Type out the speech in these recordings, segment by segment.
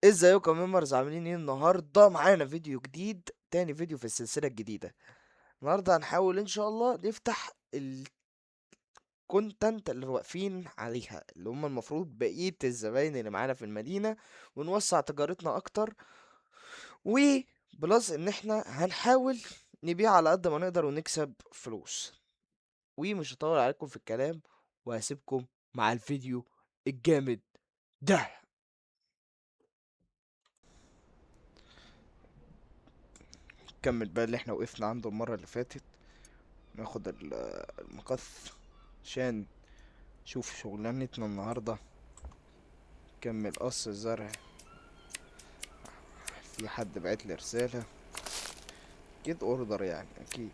ازيكم members؟ عاملين ايه النهارده؟ معانا فيديو جديد، تاني فيديو في السلسلة الجديدة. النهارده هنحاول ان شاء الله نفتح ال content اللي واقفين عليها، اللي هم المفروض بقية الزباين اللي معانا في المدينة، ونوسع تجارتنا اكتر، و plus ان احنا هنحاول نبيع على قد ما نقدر ونكسب فلوس. ومش هطول عليكم في الكلام وهسيبكم مع الفيديو الجامد ده. نكمل بقى اللي احنا وقفنا عنده المرة اللي فاتت، ناخد المقص عشان نشوف شغلانتنا النهاردة. نكمل قص الزرع. في حد بعت لي رسالة، اكيد order يعني، اكيد.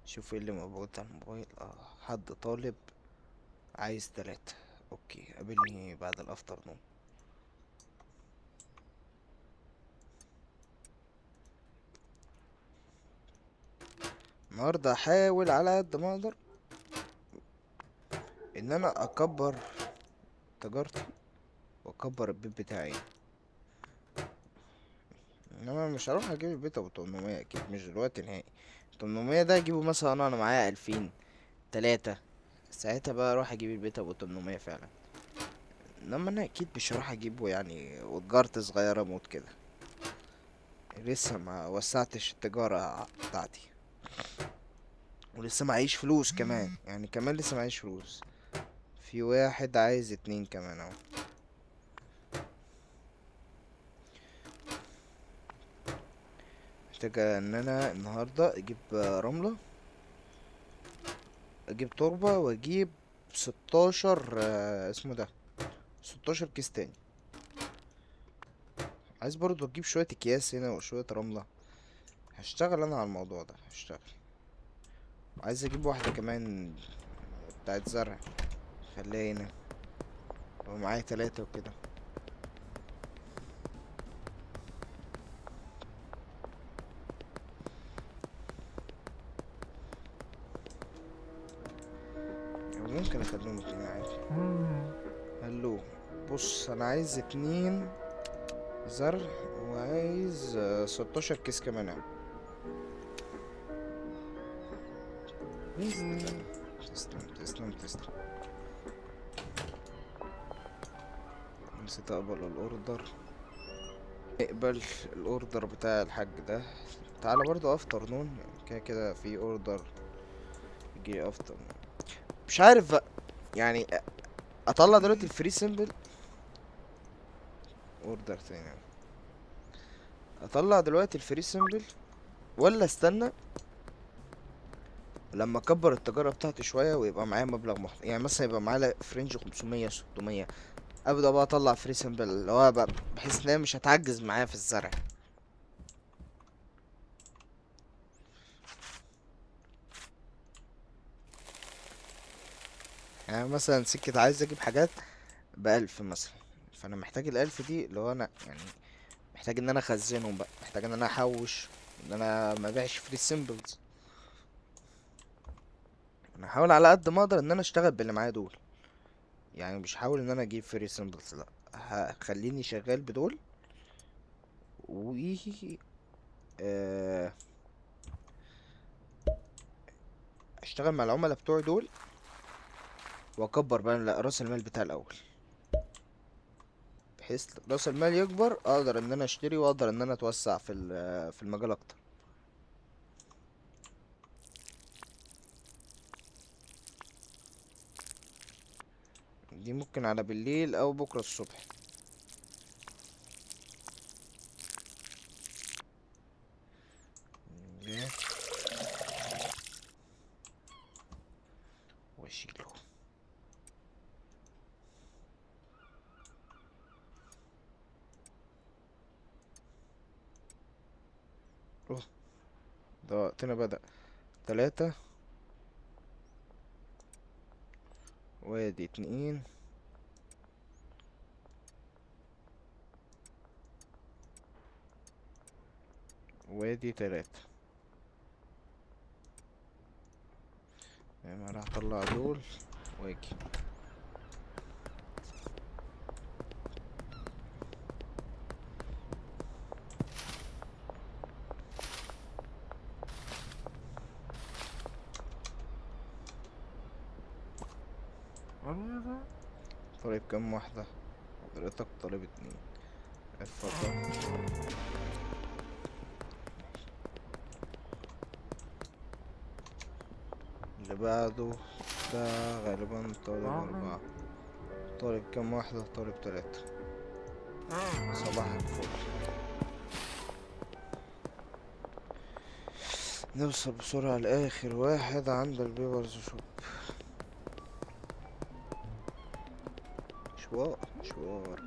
شوف ايه اللي موجود على الموبايل. حد طالب عايز 3. okay، قابلني بعد ال afternoon. النهارده هحاول على قد ما اقدر ان انا اكبر تجارتي واكبر البيت بتاعي، انما مش هروح اجيب البيت ابو 800 اكيد، مش دلوقتي نهائي. 800 ده اجيبه مثلا انا معايا 2000 3، ساعتها بقى اروح اجيب البيت ابو 800 فعلا. انما انا اكيد مش هروح اجيبه وتجارتي صغيره موت كده، لسه ما وسعتش التجاره بتاعتي، ولسه معيش فلوس كمان، كمان لسه معيش فلوس. في واحد عايز 2 كمان اهو. محتاج ان انا النهارده اجيب رمله، اجيب تربه، واجيب 16، اسمه ده 16 كيس تاني. عايز برضو اجيب شويه اكياس هنا وشويه رمله. هشتغل انا على الموضوع ده، هشتغل. عايز اجيب واحده كمان بتاعت زرع، خليها هنا، ومعايا 3 وكده. ممكن اخليهم 2 عادي. هلو، بص انا عايز 2 زرع وعايز 16 كيس كمان اهو. تسلم تسلم تسلم. نسيت اقبل ال order. اقبل ال order بتاع الحاج ده. تعالى برضو afternoon، كده كده في order جه afternoon. مش عارف بقى اطلع دلوقتي ال free sample order تاني، اطلع دلوقتي ال free sample ولا استنى لما اكبر التجارة بتاعتي شوية ويبقى معايا مبلغ محترم، مثلا يبقى معايا ف range 500 600، ابدا بقى اطلع free sample اللي هو بقى بحيث ان هي مش هتعجز معايا في الزرع. مثلا سكة عايز اجيب حاجات ب1000 مثلا، فانا محتاج ال1000 دي اللي هو انا محتاج ان انا اخزنهم بقى، محتاج ان انا احوش، ان انا ما ابيعش free samples. انا هحاول على قد ما اقدر ان انا اشتغل باللي معايا دول، مش هحاول ان انا اجيب free samples، لا هخليني شغال بدول و اشتغل مع العملاء بتوعي دول واكبر بقى راس المال بتاع الاول، بحيث راس المال يكبر اقدر ان انا اشتري واقدر ان انا اتوسع في المجال اكتر. دي ممكن على بالليل او بكره الصبح. واشيله. اوه ده وقتنا بدأ. 3 وادي 2. وادي 3. تمام، انا هطلع دول واجي. طالب كام واحدة؟ حضرتك طالب 2. اتفضل. اللي بعده ده غالبا طالب 4. طالب كام واحدة؟ طالب 3. صباح الفل. نوصل بسرعة لآخر واحد عند البيبرز شوب. مشوار مشوار.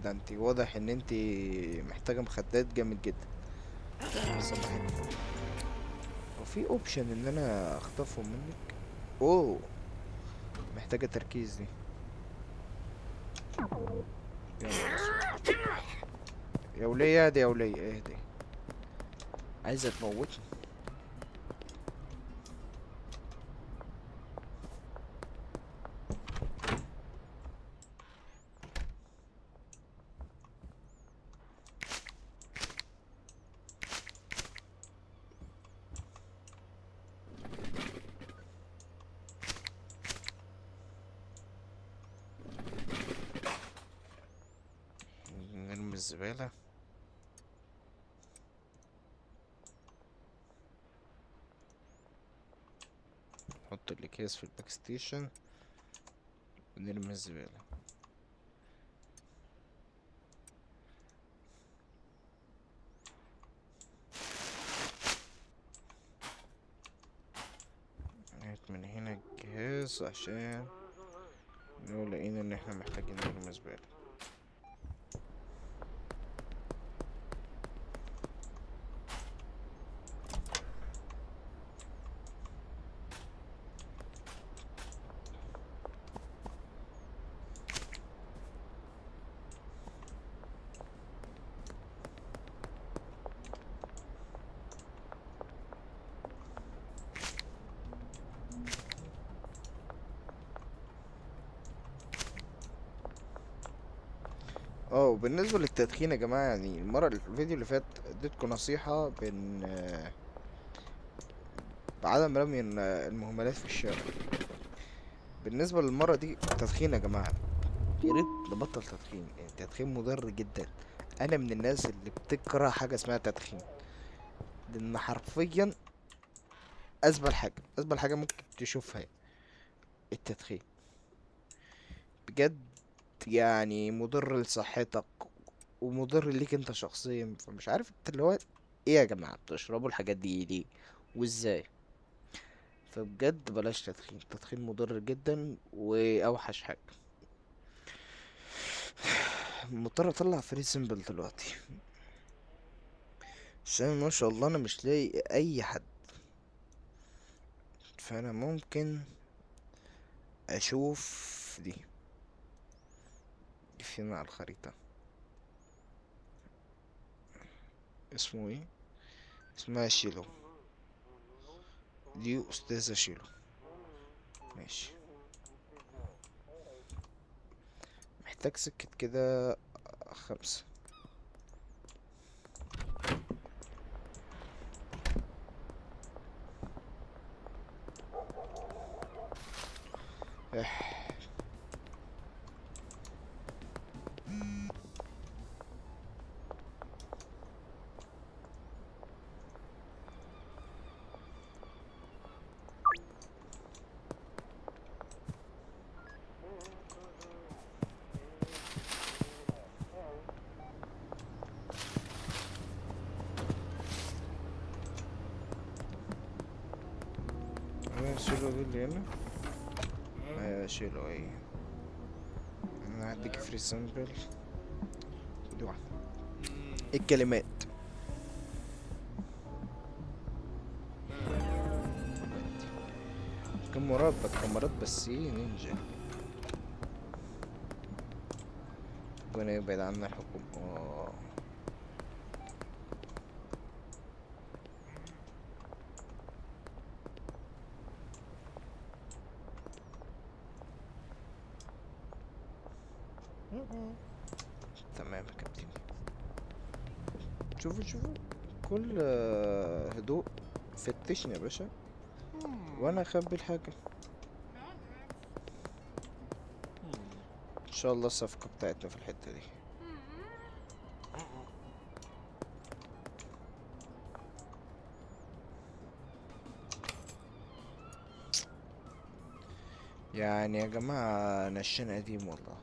ده انتي واضح ان انتي محتاجة مخدات جامد جدا. صباح الفل. هو في option ان انا اخطفهم منك؟ اوه محتاجة تركيز دي. يلا يا ولية اهدي يا ولية اهدي، عايزة تموتني. نرمي الزبالة. نحط الأكياس في ال pack station ونرمي الزبالة. هات من هنا الجهاز عشان لو لقينا ان احنا محتاجين نرمي زبالة. وبالنسبة للتدخين يا جماعة، يعني المرة الفيديو اللي فات اديتكم نصيحة بعدم رمي المهملات في الشارع. بالنسبة للمرة دي التدخين يا جماعة، يا ريت نبطل تدخين، يعني التدخين مضر جدا. انا من الناس اللي بتكره حاجة اسمها تدخين، لان حرفيا ازبل حاجة ممكن تشوفها التدخين بجد، يعني مضر لصحتك ومضر ليك انت شخصيا. فمش عارف انت اللي هو ايه يا جماعة، بتشربوا الحاجات دي ليه وازاي؟ فبجد بلاش تدخين، التدخين مضر جدا واوحش حاجة. مضطر اطلع free sample دلوقتي عشان ما شاء الله انا مش لاقي اي حد، فانا ممكن اشوف دي فين على الخريطة. اسمه ايه؟ اسمها شيلو، دي استاذة شيلو. ماشي، محتاج سكة كده 5. شيلو دي اللي هنا. ايوه شيلو. ايه انا هديك free sample دي واحدة. الكلمات كم مربع كاميرات بس ايه نينجا. ربنا يبعد عنا الحكومة. تمام يا كابتن. شوفوا شوفوا كل هدوء. فتشني يا باشا وانا اخبي الحاجة. ان شاء الله الصفقة بتاعتنا في الحتة دي. يعني يا جماعة نشان قديم والله.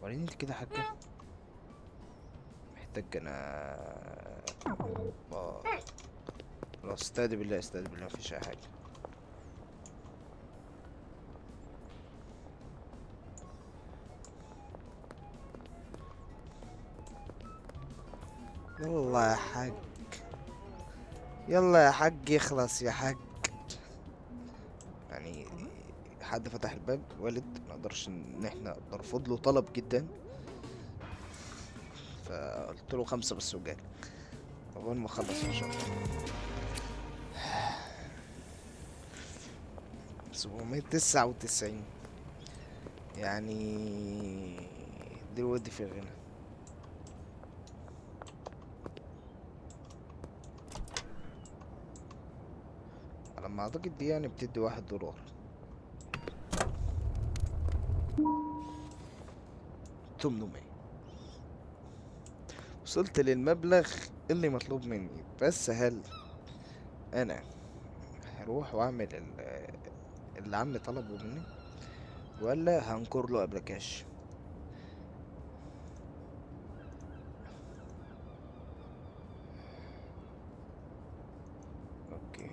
وريني انت كده حاجة. محتاج انا خلاص. استهدي بالله، استهدي بالله، مفيش اي حاجة. يلا يا حاج، يلا يا حاج، يخلص يا حاج. يعني حد فتح الباب والد، ما نقدرش ان احنا نرفض له طلب جدا، فقلت له 5 بس وجالي اول ما اخلص ان شاء الله. 799 يعني دلوقتي في غنى. على ما اعتقد دي يعني بتدي $1. 800. وصلت للمبلغ اللي مطلوب مني، بس هل انا هروح واعمل اللي عمي طلبه مني ولا هنكر له قبل كاش؟ okay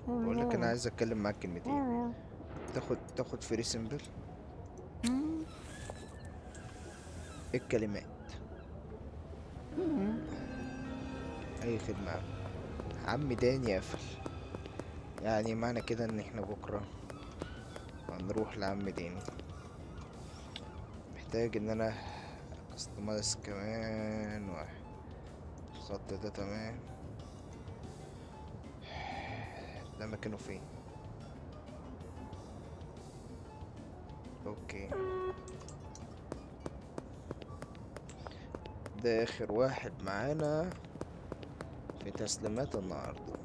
بقول لك انا عايز اتكلم معاك كلمتين. تاخد free sample. الكلمات اي خدمة. عم داني قفل، يعني معنى كده ان احنا بكرة هنروح لعم داني. محتاج ان انا customize كمان واحد. الخط ده تمام. ده مكانه فين؟ okay ده اخر واحد معانا في تسليمات النهارده.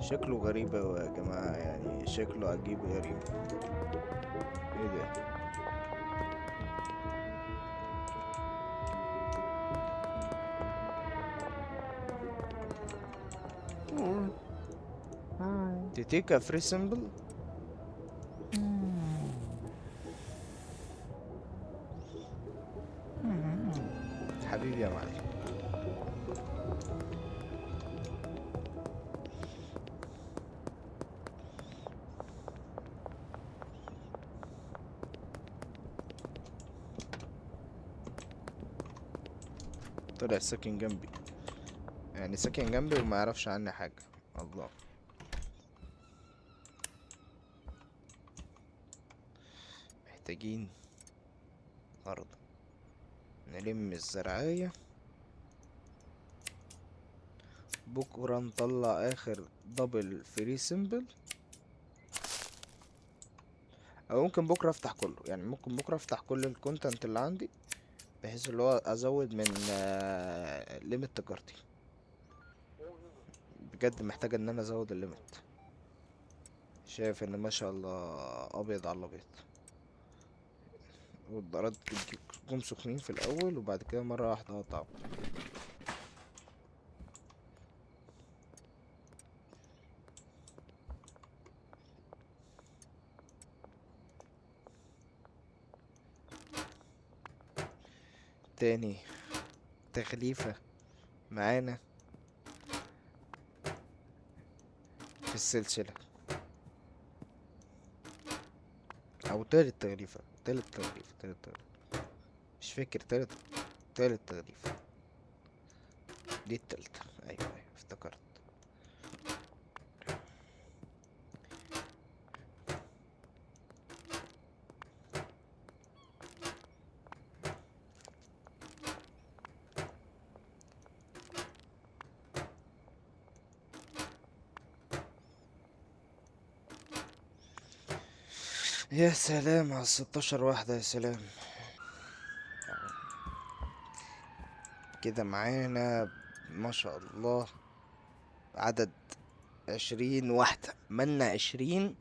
شكله غريب أوي يا جماعة، يعني شكله عجيب غريب. ايه ده؟ تيتيكا free sample؟ حبيبي يا معلم. طلع ساكن جنبي، يعني ساكن جنبي وما يعرفش عني حاجة. الله. محتاجين أرض نلم الزرعية. بكرة نطلع آخر double free sample، أو ممكن بكرة أفتح كله. يعني ممكن بكرة أفتح كل ال content اللي عندي، بحيث اللي هو ازود من limit تجارتي. بجد محتاج ان انا ازود ال limit. شايف ان ما شاء الله ابيض على الابيض، والدرات جم سخنين في الاول وبعد كده مره واحده قطعوا. تاني تغليفة معانا في السلسلة، او تالت تغليفة، تالت تغليفة، تالت تغليفة، مش فاكر، تالت تغليفة دي التالتة. ايوه افتكرت. يا سلام على 16 واحدة، يا سلام. كده معانا ما شاء الله عدد 20 واحدة، منا 20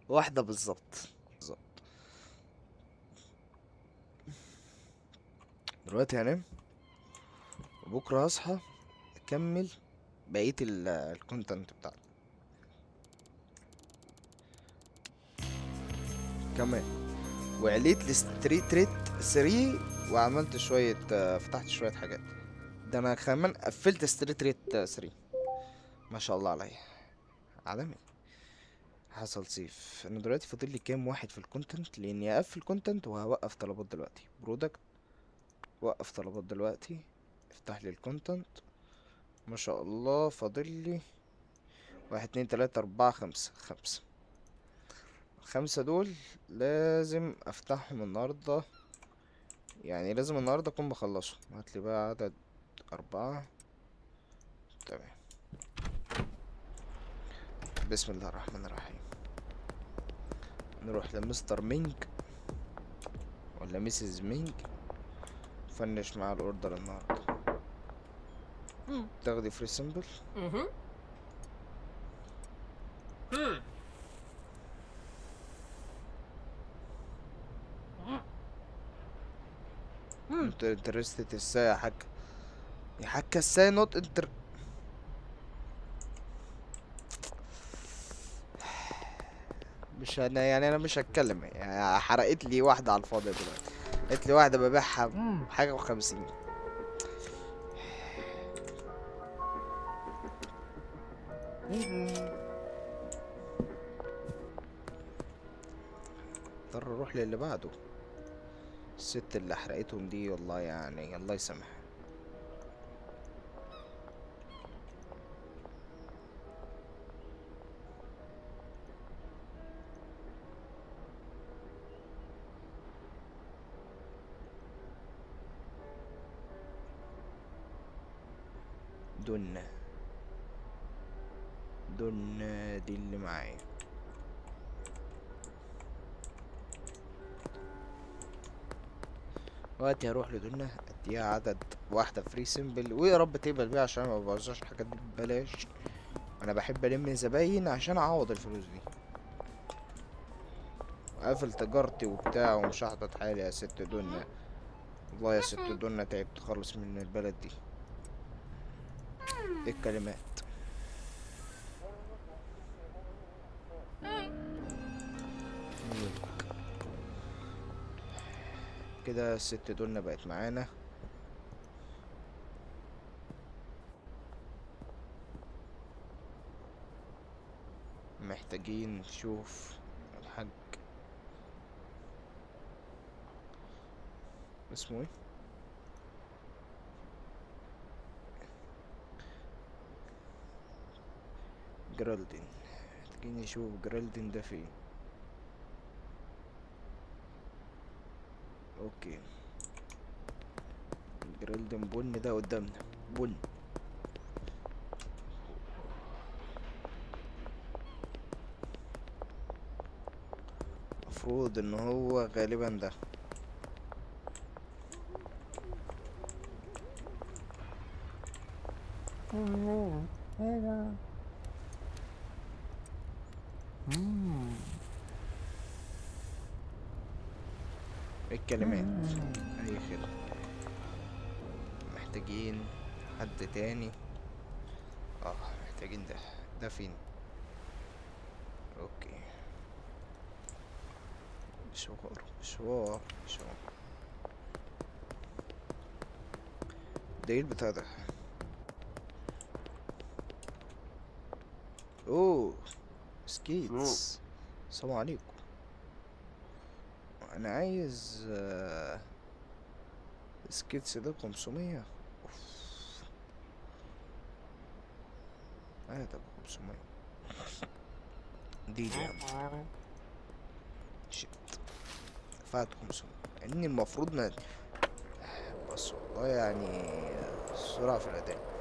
واحدة بالظبط بالظبط. دلوقتي هنام وبكرة هصحى أكمل بقية الكونتنت بتاعنا كمان. وعليت ال street rate 3 وعملت شوية، فتحت شوية حاجات. ده انا كمان قفلت street rate 3، ما شاء الله عليا، عالمي. حصل save. انا دلوقتي فاضل لي كام واحد في ال content، لاني هقفل content وهوقف طلبات دلوقتي. product وقف طلبات دلوقتي، افتح لي ال content. ما شاء الله فاضل لي 1 2 3 4 5، 5، 5 دول لازم افتحهم النهارده، يعني لازم النهارده اكون بخلصهم. هات لي بقى عدد 4. تمام، بسم الله الرحمن الرحيم. نروح لمستر مينج ولا Mrs مينج، finish مع ال order النهارده. تاخدي free sample. انت interested ازاي يا حاج؟ يا حاج ازاي not inter؟ مش انا يعني، انا مش هتكلم يعني. حرقت لي واحدة على الفاضي دلوقتي، قالت لي واحدة ببيعها بحاجة وخمسين. اضطر اروح للي بعده. الست اللي حرقتهم دي والله يعني الله يسامحها. دنا دنا دي اللي معايا. وقتي هروح لدنا اديها عدد واحدة free sample، ويا رب تقبل بيها عشان ما بوزعش الحاجات دي ببلاش. انا بحب الم زباين عشان اعوض الفلوس دي. قافل تجارتي وبتاع ومش هحضر حالي يا ست دنا. والله يا ست دنا تعبت خالص من البلد دي. ايه الكلمات؟ كده الست دولنا بقت معانا. محتاجين نشوف الحاج اسمه ايه؟ جرالدين. محتاجين نشوف جرالدين ده فين. okay جرالدين بن ده قدامنا، بن. المفروض ان هو غالبا ده. الكلمات اي خير. محتاجين حد تاني. محتاجين ده. ده فين؟ okay مشوار مشوار مشوار. ده ايه البتاع ده؟ اوه skates. السلام عليكم. انا عايز skates ده 500. اوف انا ده 500 دي يا عم. shit دفعت 500 اني المفروض ما، بس والله يعني السرعة في الأداء.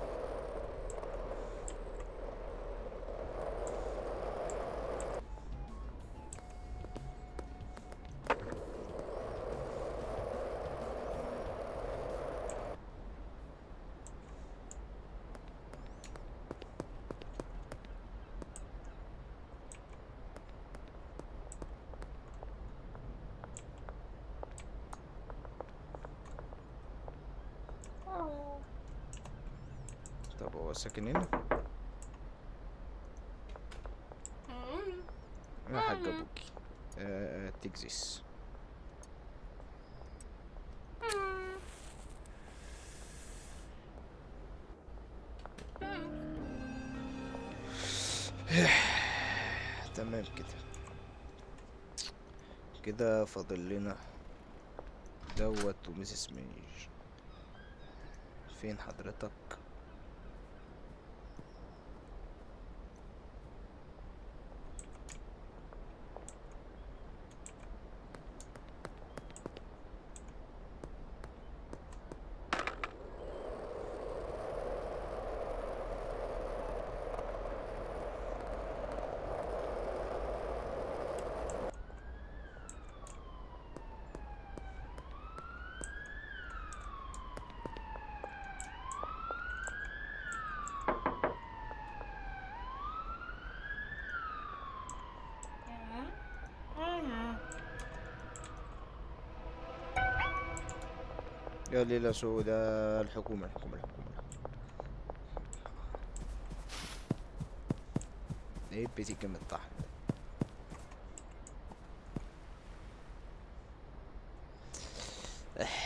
طب هو ساكن هنا؟ يا حاج ابوكي تكزيس. تمام كده كده فاضل لنا دوت و Mrs. ميج. فين حضرتك؟ يا ليلة سودة. الحكومة الحكومة الحكومة. ايه بيتي كم الطحن ده؟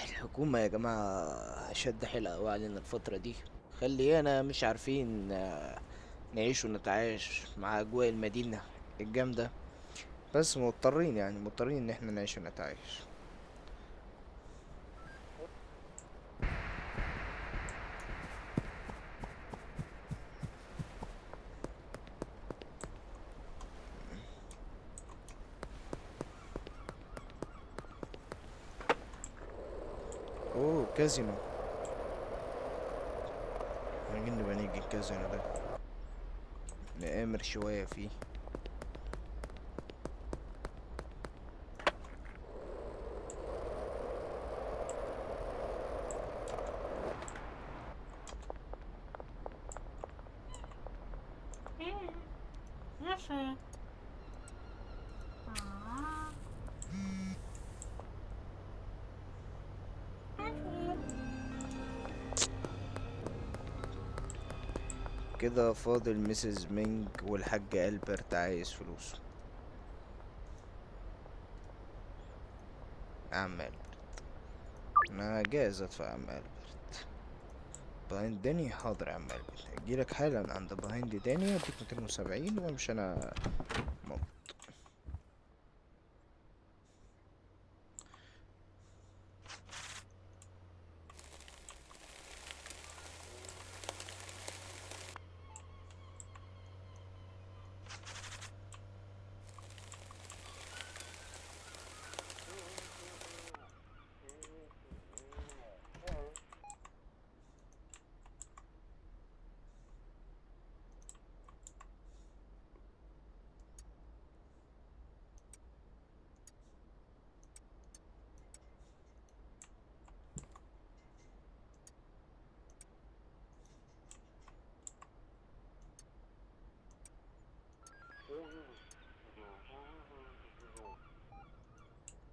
الحكومة يا جماعة شد حيلها قوي علينا الفترة دي، خلينا مش عارفين نعيش ونتعايش مع أجواء المدينة الجامدة، بس مضطرين يعني مضطرين إن احنا نعيش ونتعايش. اوه كازينو، محتاجين نبقى نيجي الكازينو ده نآمر شوية فيه. كده فاضل Mrs. مينج والحاج ألبرت عايز فلوسه. عم ألبرت انا جاهز ادفع. عم ألبرت behind داني. حاضر يا عم ألبرت، اجيلك حالا عند behind داني اديك 270 وامشي انا مبط.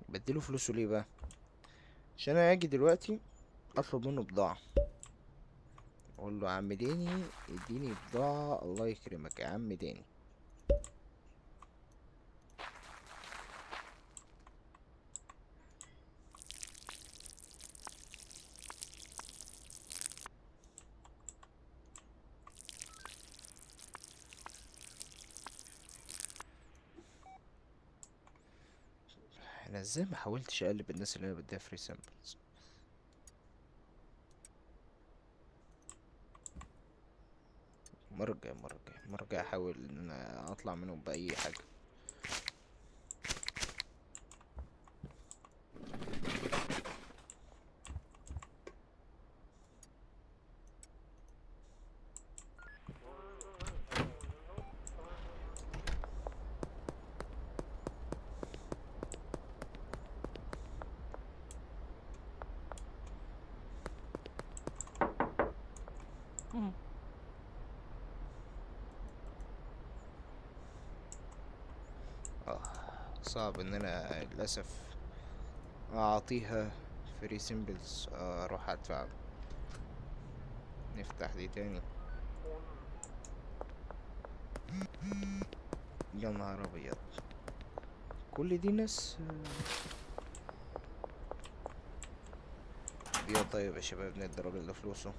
بديله فلوسه ليه بقى؟ عشان انا اجي دلوقتي اطلب منه بضاعة، اقول له عم داني اديني بضاعة الله يكرمك يا عم داني. انا ازاي ما حاولتش اقلب الناس اللي انا بديها free samples؟ المرة الجاية، المرة الجاية، المرة الجاية احاول ان انا اطلع منهم بأي حاجة. صعب ان انا للاسف اعطيها free samples، اروح ادفع. نفتح دي تاني. يا نهار ابيض، كل دي ناس دي. طيب يا شباب ندي الراجل ده فلوسه.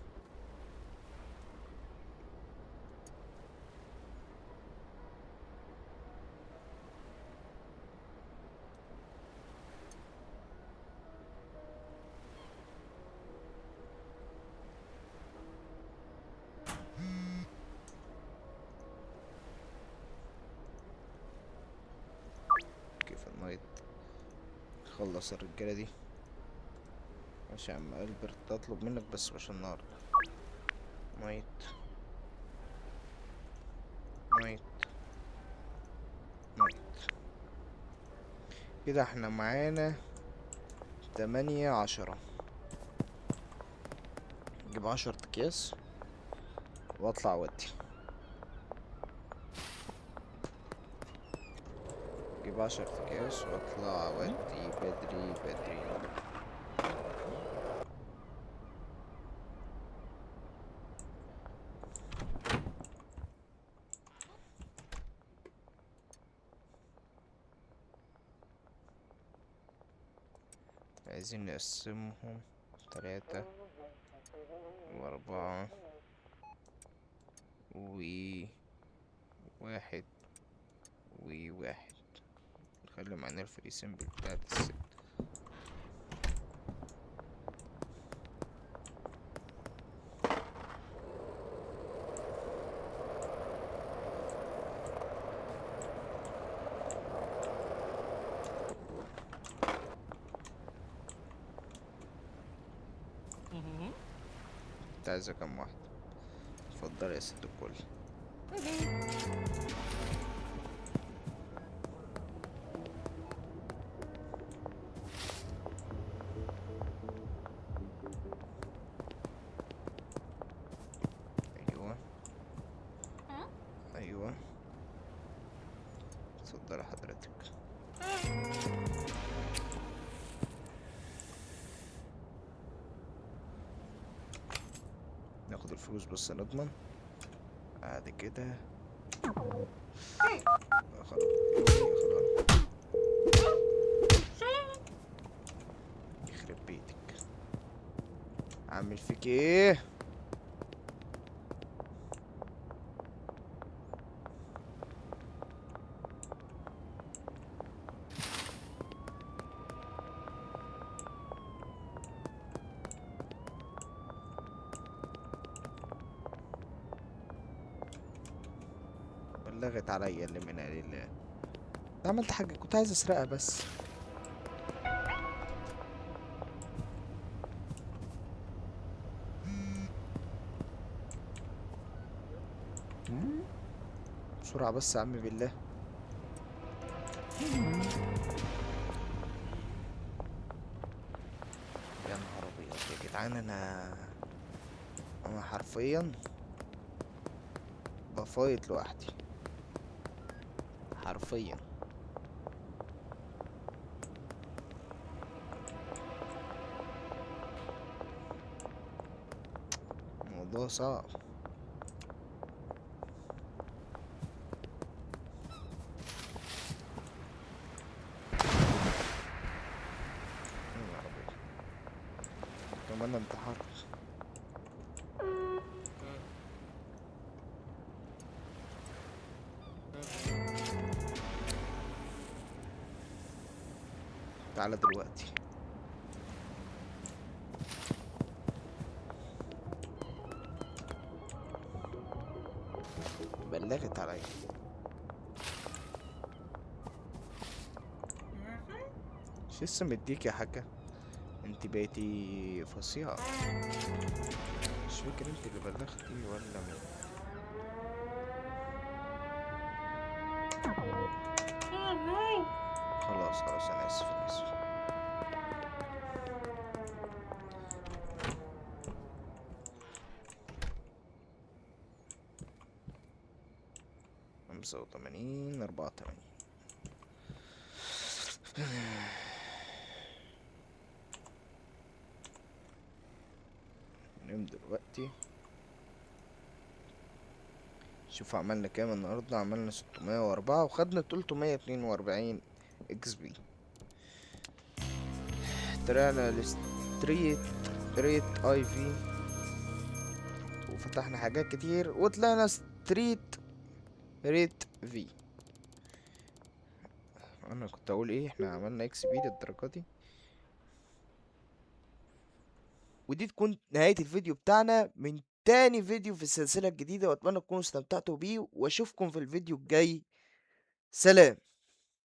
خلص الرجالة دي. ماشي يا عم ألبرت، اطلب منك بس مش النهارده. night night night. كده احنا معانا 8 10. نجيب 10 اكياس واطلع اودي. اجيب 10 اكياس واطلع اودي بدري بدري. عايزين نقسمهم 3 و4 و1 و1. نخلي معانا ال free sample بتاعت الست. انت عايزة كام واحدة؟ اتفضل يا ست الكل. ايوه ايوه، اتفضل حضرتك. ناخد الفلوس بس نضمن بعد كده. خلاص يخرب بيتك، عامل فيك ايه؟ بلغت عليا اللي من الله. عملت حاجة كنت عايز اسرقها بس. بسرعة بس يا عمي بالله. يا نهار ابيض يا جدعان، انا حرفيا بفايت لوحدي حرفيا. الموضوع صعب. كمان انتحرت. تعالى دلوقتي. بلغت عليا. مش لسه مديك يا حاجة؟ انت بقيتي فظيعة. مش فاكر انت اللي بلغتي ولا مين. خلاص خلاص، انا اسف انا اسف. 85 84. نم دلوقتي. شوف عملنا كام النهارده. عملنا 604 وخدنا 342 XP. طلعنا ل street rate IV وفتحنا حاجات كتير، وطلعنا street rate V. انا كنت اقول ايه، احنا عملنا XP للدرجه دي. ودي تكون نهايه الفيديو بتاعنا من تاني فيديو في السلسله الجديده، واتمنى تكونوا استمتعتوا بيه، واشوفكم في الفيديو الجاي. سلام.